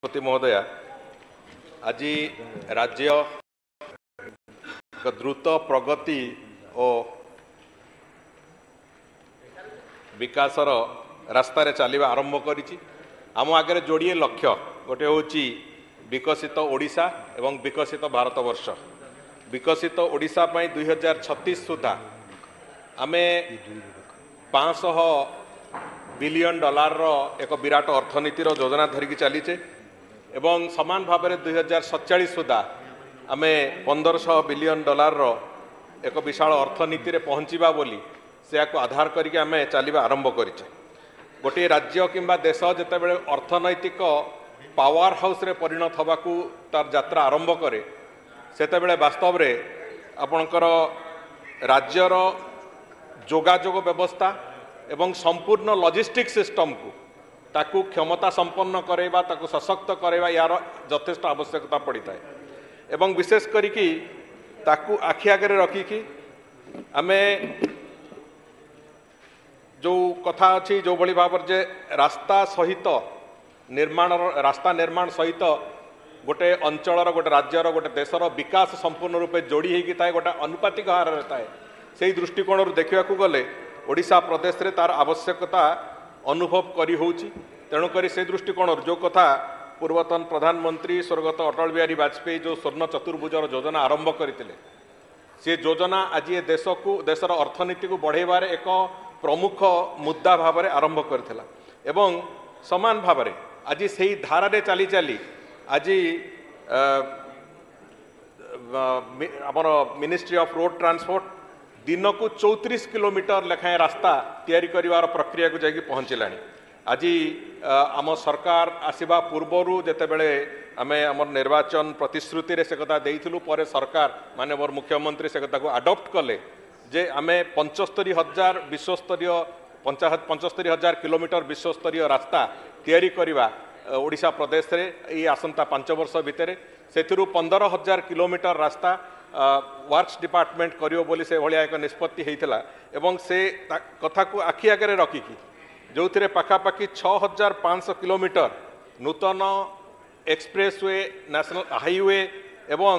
ବାଚସ୍ପତି ମହୋଦୟା, ଆଜି ରାଜ୍ୟ ଏକ ଦ୍ରୁତ ପ୍ରଗତି ଓ ବିକାଶର ରାସ୍ତାରେ ଚାଲିବା ଆରମ୍ଭ କରିଛି। ଆମ ଆଗରେ ଯୋଡ଼ିଏ ଲକ୍ଷ୍ୟ, ଗୋଟେ ହେଉଛି ବିକଶିତ ଓଡ଼ିଶା ଏବଂ ବିକଶିତ ଭାରତବର୍ଷ। ବିକଶିତ ଓଡ଼ିଶା ପାଇଁ 2036 ସୁଦ୍ଧା ଆମେ 500 ବିଲିୟନ ଡଲାରର ଏକ ବିରାଟ ଅର୍ଥନୀତିର ଯୋଜନା ଧରିକି ଚାଲିଛେ ଏବଂ ସମାନ ଭାବରେ 2047 ସୁଦ୍ଧା ଆମେ 1500 ବିଲିୟନ ଡଲାରର ଏକ ବିଶାଳ ଅର୍ଥନୀତିରେ ପହଞ୍ଚିବା ବୋଲି ସେୟାକୁ ଆଧାର କରିକି ଆମେ ଚାଲିବା ଆରମ୍ଭ କରିଛେ। ଗୋଟିଏ ରାଜ୍ୟ କିମ୍ବା ଦେଶ ଯେତେବେଳେ ଅର୍ଥନୈତିକ ପାୱାର ହାଉସ୍ରେ ପରିଣତ ହେବାକୁ ତାର ଯାତ୍ରା ଆରମ୍ଭ କରେ, ସେତେବେଳେ ବାସ୍ତବରେ ଆପଣଙ୍କର ରାଜ୍ୟର ଯୋଗାଯୋଗ ବ୍ୟବସ୍ଥା ଏବଂ ସମ୍ପୂର୍ଣ୍ଣ ଲଜିଷ୍ଟିକ୍ ସିଷ୍ଟମକୁ ତାକୁ କ୍ଷମତା ସମ୍ପନ୍ନ କରାଇବା, ତାକୁ ସଶକ୍ତ କରାଇବା ୟାର ଯଥେଷ୍ଟ ଆବଶ୍ୟକତା ପଡ଼ିଥାଏ। ଏବଂ ବିଶେଷ କରିକି ତାକୁ ଆଖି ଆଗରେ ରଖିକି ଆମେ ଯେଉଁ କଥା ଅଛି, ଯେଉଁଭଳି ଭାବରେ ଯେ ରାସ୍ତା ସହିତ ନିର୍ମାଣର ରାସ୍ତା ନିର୍ମାଣ ସହିତ ଗୋଟେ ଅଞ୍ଚଳର, ଗୋଟେ ରାଜ୍ୟର, ଗୋଟେ ଦେଶର ବିକାଶ ସମ୍ପୂର୍ଣ୍ଣ ରୂପେ ଯୋଡ଼ି ହେଇକି ଥାଏ, ଗୋଟେ ଅନୁପାତିକ ହାରରେ ଥାଏ, ସେଇ ଦୃଷ୍ଟିକୋଣରୁ ଦେଖିବାକୁ ଗଲେ ଓଡ଼ିଶା ପ୍ରଦେଶରେ ତାର ଆବଶ୍ୟକତା ଅନୁଭବ କରି ହେଉଛି। ତେଣୁକରି ସେ ଦୃଷ୍ଟିକୋଣରୁ ଯେଉଁ କଥା ପୂର୍ବତନ ପ୍ରଧାନମନ୍ତ୍ରୀ ସ୍ୱର୍ଗତ ଅଟଳ ବିହାରୀ ବାଜପେୟୀ ଯେଉଁ ସ୍ୱର୍ଣ୍ଣ ଚତୁର୍ଭୁଜର ଯୋଜନା ଆରମ୍ଭ କରିଥିଲେ, ସେ ଯୋଜନା ଆଜି ଏ ଦେଶକୁ, ଦେଶର ଅର୍ଥନୀତିକୁ ବଢ଼େଇବାରେ ଏକ ପ୍ରମୁଖ ମୁଦ୍ଦା ଭାବରେ ଆରମ୍ଭ କରିଥିଲା। ଏବଂ ସମାନ ଭାବରେ ଆଜି ସେଇ ଧାରାରେ ଚାଲି ଚାଲି ଆଜି ଆମର ମିନିଷ୍ଟ୍ରି ଅଫ୍ ରୋଡ୍ ଟ୍ରାନ୍ସପୋର୍ଟ ଦିନକୁ 34 କିଲୋମିଟର ଲେଖାଏଁ ରାସ୍ତା ତିଆରି କରିବାର ପ୍ରକ୍ରିୟାକୁ ଯାଇକି ପହଞ୍ଚିଲାଣି। ଆଜି ଆମ ସରକାର ଆସିବା ପୂର୍ବରୁ ଯେତେବେଳେ ଆମେ ଆମର ନିର୍ବାଚନ ପ୍ରତିଶ୍ରୁତିରେ ସେ କଥା ଦେଇଥିଲୁ, ପରେ ସରକାର ମାନେ ମୋର ମୁଖ୍ୟମନ୍ତ୍ରୀ ସେ କଥାକୁ ଆଡପ୍ଟ କଲେ ଯେ ଆମେ 75,000 ବିଶ୍ୱସ୍ତରୀୟ 75,000 କିଲୋମିଟର ବିଶ୍ୱସ୍ତରୀୟ ରାସ୍ତା ତିଆରି କରିବା ଓଡ଼ିଶା ପ୍ରଦେଶରେ ଏଇ ଆସନ୍ତା 5 ବର୍ଷ ଭିତରେ। ସେଥିରୁ 15,000 କିଲୋମିଟର ରାସ୍ତା ୱାର୍କସ୍ ଡିପାର୍ଟମେଣ୍ଟ କରିବ ବୋଲି ସେଭଳିଆ ଏକ ନିଷ୍ପତ୍ତି ହେଇଥିଲା। ଏବଂ ସେ କଥାକୁ ଆଖି ଆଗରେ ରଖିକି ଯେଉଁଥିରେ ପାଖାପାଖି 6500 କିଲୋମିଟର ନୂତନ ଏକ୍ସପ୍ରେସୱେ, ନ୍ୟାସନାଲ୍ ହାଇୱେ ଏବଂ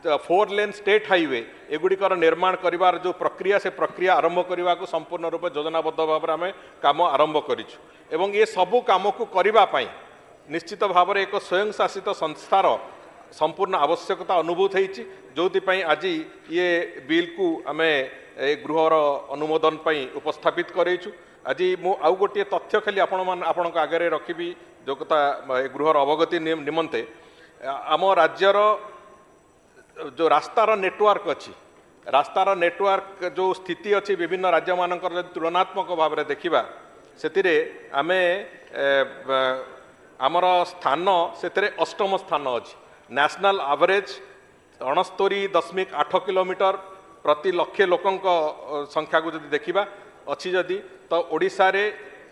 4 ଲେନ୍ ଷ୍ଟେଟ୍ ହାଇୱେ ଏଗୁଡ଼ିକର ନିର୍ମାଣ କରିବାର ଯେଉଁ ପ୍ରକ୍ରିୟା, ସେ ପ୍ରକ୍ରିୟା ଆରମ୍ଭ କରିବାକୁ ସମ୍ପୂର୍ଣ୍ଣ ରୂପେ ଯୋଜନାବଦ୍ଧ ଭାବରେ ଆମେ କାମ ଆରମ୍ଭ କରିଛୁ। ଏବଂ ଏ ସବୁ କାମକୁ କରିବା ପାଇଁ ନିଶ୍ଚିତ ଭାବରେ ଏକ ସ୍ୱୟଂଶାସିତ ସଂସ୍ଥାର ସମ୍ପୂର୍ଣ୍ଣ ଆବଶ୍ୟକତା ଅନୁଭୂତ ହେଇଛି, ଯେଉଁଥିପାଇଁ ଆଜି ଇଏ ବିଲ୍କୁ ଆମେ ଏ ଗୃହର ଅନୁମୋଦନ ପାଇଁ ଉପସ୍ଥାପିତ କରେଇଛୁ। ଆଜି ମୁଁ ଆଉ ଗୋଟିଏ ତଥ୍ୟ ଖାଲି ଆପଣମାନେ ଆପଣଙ୍କ ଆଗରେ ରଖିବି, ଯେଉଁ କଥା ଏ ଗୃହର ଅବଗତି ନିମନ୍ତେ। ଆମ ରାଜ୍ୟର ଯେଉଁ ରାସ୍ତାର ନେଟୱାର୍କ ଅଛି, ରାସ୍ତାର ନେଟୱାର୍କ ଯେଉଁ ସ୍ଥିତି ଅଛି ବିଭିନ୍ନ ରାଜ୍ୟମାନଙ୍କର ଯଦି ତୁଳନାତ୍ମକ ଭାବରେ ଦେଖିବା, ସେଥିରେ ଆମେ ଆମର ସ୍ଥାନ ସେଥିରେ ଅଷ୍ଟମ ସ୍ଥାନ ଅଛି। ନ୍ୟାସନାଲ୍ ଆଭରେଜ୍ 69.8 କିଲୋମିଟର ପ୍ରତି ଲକ୍ଷେ ଲୋକଙ୍କ ସଂଖ୍ୟାକୁ ଯଦି ଦେଖିବା ଅଛି ଯଦି, ତ ଓଡ଼ିଶାରେ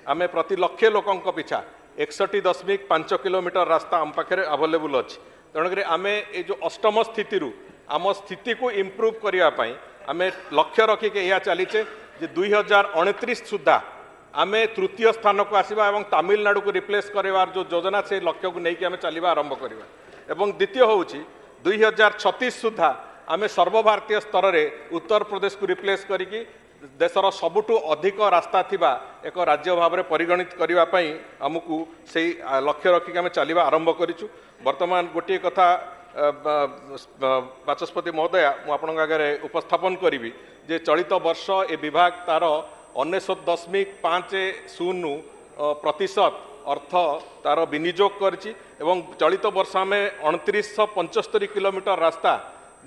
ଆମେ ପ୍ରତି ଲକ୍ଷେ ଲୋକଙ୍କ ପିଛା 61.5 କିଲୋମିଟର ରାସ୍ତା ଆମ ପାଖରେ ଆଭେଲେବୁଲ୍ ଅଛି। ତେଣୁକରି ଆମେ ଏ ଯେଉଁ ଅଷ୍ଟମ ସ୍ଥିତିରୁ ଆମ ସ୍ଥିତିକୁ ଇମ୍ପ୍ରୁଭ୍ କରିବା ପାଇଁ ଆମେ ଲକ୍ଷ୍ୟ ରଖିକି ଏହା ଚାଲିଛେ ଯେ 2029 ସୁଦ୍ଧା ଆମେ ତୃତୀୟ ସ୍ଥାନକୁ ଆସିବା ଏବଂ ତାମିଲନାଡ଼ୁକୁ ରିପ୍ଲେସ୍ କରିବାର ଯେଉଁ ଯୋଜନା, ସେ ଲକ୍ଷ୍ୟକୁ ନେଇକି ଆମେ ଚାଲିବା ଆରମ୍ଭ କରିବା। ଏବଂ ଦ୍ୱିତୀୟ ହେଉଛି 2036 ସୁଦ୍ଧା ଆମେ ସର୍ବଭାରତୀୟ ସ୍ତରରେ ଉତ୍ତରପ୍ରଦେଶକୁ ରିପ୍ଲେସ୍ କରିକି ଦେଶର ସବୁଠୁ ଅଧିକ ରାସ୍ତା ଥିବା ଏକ ରାଜ୍ୟ ଭାବରେ ପରିଗଣିତ କରିବା ପାଇଁ ଆମକୁ ସେଇ ଲକ୍ଷ୍ୟ ରଖିକି ଆମେ ଚାଲିବା ଆରମ୍ଭ କରିଛୁ। ବର୍ତ୍ତମାନ ଗୋଟିଏ କଥା ବାଚସ୍ପତି ମହୋଦୟା ମୁଁ ଆପଣଙ୍କ ଆଗରେ ଉପସ୍ଥାପନ କରିବି ଯେ ଚଳିତ ବର୍ଷ ଏ ବିଭାଗ ତାର 99.50% ଅର୍ଥ ତାର ବିନିଯୋଗ କରିଛି ଏବଂ ଚଳିତ ବର୍ଷ ଆମେ 2975 କିଲୋମିଟର ରାସ୍ତା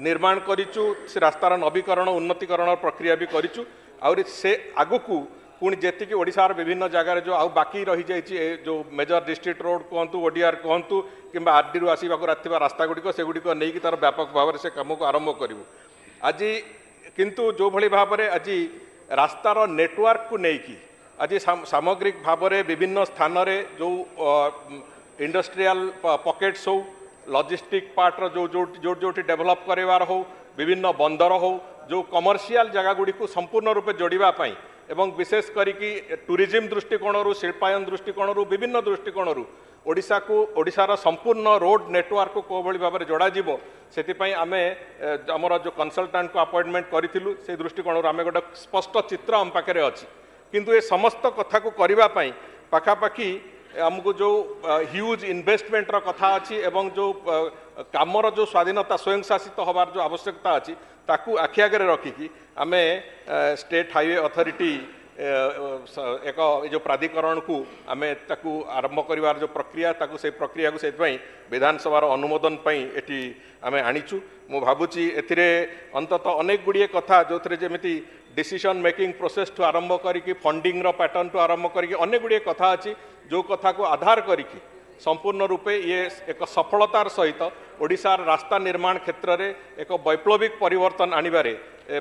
ନିର୍ମାଣ କରିଛୁ। ସେ ରାସ୍ତାର ନବୀକରଣ ଉନ୍ନତିକରଣ ପ୍ରକ୍ରିୟା ବି କରିଛୁ। ଆହୁରି ସେ ଆଗକୁ ପୁଣି ଯେତିକି ଓଡ଼ିଶାର ବିଭିନ୍ନ ଜାଗାରେ ଯେଉଁ ଆଉ ବାକି ରହିଯାଇଛି, ଏ ଯେଉଁ ମେଜର ଡିଷ୍ଟ୍ରିକ୍ଟ ରୋଡ଼ କୁହନ୍ତୁ, ଓଡିଆର୍ କୁହନ୍ତୁ କିମ୍ବା ଆର୍ଡିରୁ ଆସିବାକୁ ଥିବା ରାସ୍ତା ଗୁଡ଼ିକ, ସେଗୁଡ଼ିକ ନେଇକି ତାର ବ୍ୟାପକ ଭାବରେ ସେ କାମକୁ ଆରମ୍ଭ କରିବୁ। ଆଜି କିନ୍ତୁ ଯେଉଁଭଳି ଭାବରେ ଆଜି ରାସ୍ତାର ନେଟୱାର୍କକୁ ନେଇକି ଆଜି ସାମଗ୍ରିକ ଭାବରେ ବିଭିନ୍ନ ସ୍ଥାନରେ ଯେଉଁ ଇଣ୍ଡଷ୍ଟ୍ରିଆଲ ପକେଟ୍ସ ହଉ, ଲଜିଷ୍ଟିକ୍ ପାର୍ଟର ଯେଉଁ ଯେଉଁଠି ଯେଉଁଠି ଡେଭଲପ୍ କରିବାର ହଉ, ବିଭିନ୍ନ ବନ୍ଦର ହଉ, ଯେଉଁ କମର୍ସିଆଲ ଜାଗା ଗୁଡ଼ିକୁ ସମ୍ପୂର୍ଣ୍ଣ ରୂପେ ଯୋଡ଼ିବା ପାଇଁ ଏବଂ ବିଶେଷ କରିକି ଟୁରିଜିମ୍ ଦୃଷ୍ଟିକୋଣରୁ, ଶିଳ୍ପାୟନ ଦୃଷ୍ଟିକୋଣରୁ, ବିଭିନ୍ନ ଦୃଷ୍ଟିକୋଣରୁ ଓଡ଼ିଶାକୁ ଓଡ଼ିଶାର ସମ୍ପୂର୍ଣ୍ଣ ରୋଡ୍ ନେଟୱାର୍କକୁ କେଉଁଭଳି ଭାବରେ ଯୋଡ଼ାଯିବ ସେଥିପାଇଁ ଆମେ ଆମର ଯେଉଁ କନସଲଟାଣ୍ଟକୁ ଆପଏଣ୍ଟମେଣ୍ଟ କରିଥିଲୁ, ସେଇ ଦୃଷ୍ଟିକୋଣରୁ ଆମେ ଗୋଟେ ସ୍ପଷ୍ଟ ଚିତ୍ର ଆମ ପାଖରେ ଅଛି। କିନ୍ତୁ ଏ ସମସ୍ତ କଥାକୁ କରିବା ପାଇଁ ପାଖାପାଖି ଆମକୁ ଯେଉଁ ହ୍ୟୁଜ୍ ଇନଭେଷ୍ଟମେଣ୍ଟର କଥା ଅଛି ଏବଂ ଯେଉଁ କାମର ଯେଉଁ ସ୍ୱାଧୀନତା ସ୍ୱୟଂଶାସିତ ହେବାର ଯେଉଁ ଆବଶ୍ୟକତା ଅଛି, ତାକୁ ଆଖି ଆଗରେ ରଖିକି ଆମେ ଷ୍ଟେଟ୍ ହାଇୱେ ଅଥରିଟି ଏକ ଏ ଯେଉଁ ପ୍ରାଧିକରଣକୁ ଆମେ ତାକୁ ଆରମ୍ଭ କରିବାର ଯେଉଁ ପ୍ରକ୍ରିୟା, ତାକୁ ସେଇ ପ୍ରକ୍ରିୟାକୁ ସେଥିପାଇଁ ବିଧାନସଭାର ଅନୁମୋଦନ ପାଇଁ ଏଠି ଆମେ ଆଣିଛୁ। ମୁଁ ଭାବୁଛି ଏଥିରେ ଅନ୍ତତଃ ଅନେକ ଗୁଡ଼ିଏ କଥା, ଯେଉଁଥିରେ ଯେମିତି ଡିସିସନ୍ ମେକିଂ ପ୍ରୋସେସ୍ଠୁ ଆରମ୍ଭ କରିକି ଫଣ୍ଡିଂର ପ୍ୟାଟର୍ନଠୁ ଆରମ୍ଭ କରିକି ଅନେକ ଗୁଡ଼ିଏ କଥା ଅଛି, ଯେଉଁ କଥାକୁ ଆଧାର କରିକି ସମ୍ପୂର୍ଣ୍ଣ ରୂପେ ଇଏ ଏକ ସଫଳତାର ସହିତ ଓଡ଼ିଶାର ରାସ୍ତା ନିର୍ମାଣ କ୍ଷେତ୍ରରେ ଏକ ବୈପ୍ଳବିକ ପରିବର୍ତ୍ତନ ଆଣିବାରେ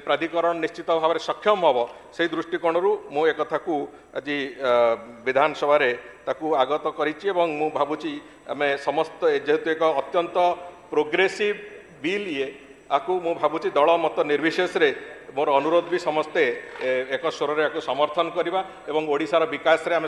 ପ୍ରାଧିକରଣ ନିଶ୍ଚିତ ଭାବରେ ସକ୍ଷମ ହେବ। ସେଇ ଦୃଷ୍ଟିକୋଣରୁ ମୁଁ ଏକଥାକୁ ଆଜି ବିଧାନସଭାରେ ତାକୁ ଆଗତ କରିଛି ଏବଂ ମୁଁ ଭାବୁଛି ଆମେ ସମସ୍ତ ଯେହେତୁ ଏକ ଅତ୍ୟନ୍ତ ପ୍ରୋଗ୍ରେସିଭ୍ ବିଲ୍ ଇଏ, ଆକୁ ମୁଁ ଭାବୁଛି ଦଳ ମତ ନିର୍ବିଶେଷରେ ମୋର ଅନୁରୋଧ ବି ସମସ୍ତେ ଏକ ସ୍ୱରରେ ଏହାକୁ ସମର୍ଥନ କରିବା ଏବଂ ଓଡ଼ିଶାର ବିକାଶରେ ଆମେ